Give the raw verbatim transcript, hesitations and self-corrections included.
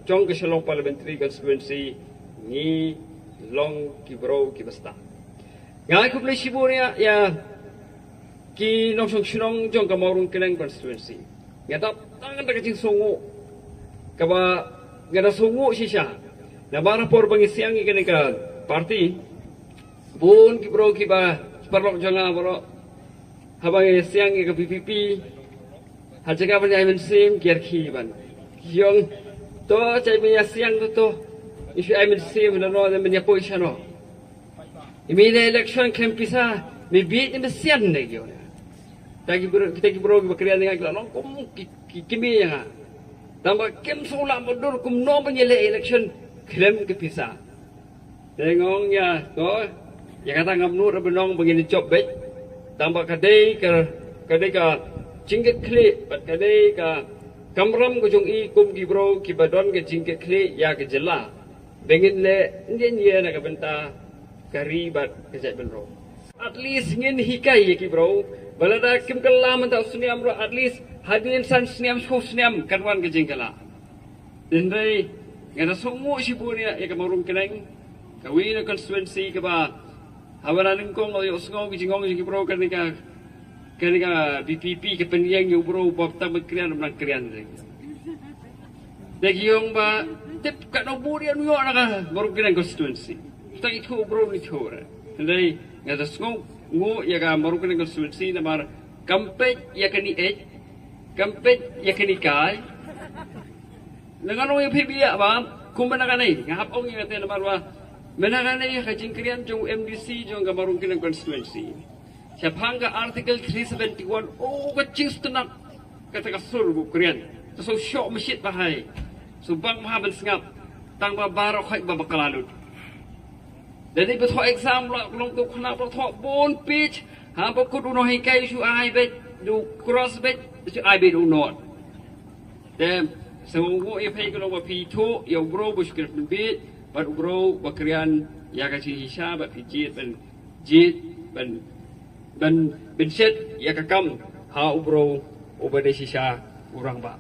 jong ka Shillong Parliamentary Constituency ngi long ki briew kiba stad. Nga ai khublei shibun ïa, ïa ki nongshong shnong jong ka Mawryngkneng Constituency. Nga dap tang da ka jingsngew kaba nga da sngew shisha. Namar ha por ba ngi siang ïa kane ka party, bun ki briew kiba paralok jong nga baroh, haba ngi siang ïa ka VPP, ha jaka ban ai mynsiem ki ïarkhie ban, ki ong, to, shai me ïa siang to, to, ngi shu ai mynsiem, lano lada men ïa poi shano. Ïa me ïa election khlem pisa, me bieit ne me sian ne, ki ong. Kita ki briew, kita ki briew kiba kren ïa nga ki la long kum ki, ki, ki kmie ïa nga. Tangba kim sngewlah ba dur kumno ban ïaleh election khlem ka pisa. Te nga ong ïa, to, ïa kata ngam nud ruh ban ong ba ngin jop beit. Tangba ka dei ka, ka dei ka jingkitkhlieh bad ka dei ka kamram ka jong i kum ki briew kiba don ka jingkitkhlieh ïa ka jylla, ba ngin leh, ngin ïa na ka bynta ka ri bad ka jaitbynriew. At least ngin hikai ïa ki briew ba lada kim kylla mynta u snem ruh, at least hadien san snem, shiphew snem kan wan ka jingkylla. Hynrei nga da sngew shibun ïa, ïa ka Mawryngkneng, kawei na constituency kaba haba la nyngkong la ïohsngew ki jingong jong ki briew kane ka, kane ka VPP ka pynïeng ïa u briew ba tang ban kren, ban kren. Te ki ong ba tip katno bun ïa u ïoh na ka Mawryngkneng constituency. Tang ithuh u briew ithuh re. Hynrei nga da sngew nguh ïa ka Mawryngkneng constituency namar kam peit ïa kane ïeit, kam peit ïa kane kai. Nga ong ïa phi biang ba kumba na kane, nga hap ong ïa kata namar ba mynta kane ka jingkren jong u MDC jong ka Mawryngkneng constituency, shaphang ka Article three seventy-one, oh, ka jingsngewtynnat kata ka sur ba u kren. Ka shu shoh mashit ba hai, shu bang ba ha ban sngap, tangba baroh khoit ba bakla lut. Lada ba thoh exam la long tu khana ba thoh bun page, haba kut u nonghikai shu ai beit, u cross beit, shu ai beit u not. Te sngewnguh ïa phi ka long ba phi ithuh ïa u briew ba shu kren pynbieit bad u briew ba kren ïa ka jingshisha bad phi jied ban, jied ban, ban, ban shet ïa ka kam ha u briew uba dei shisha u rangbah.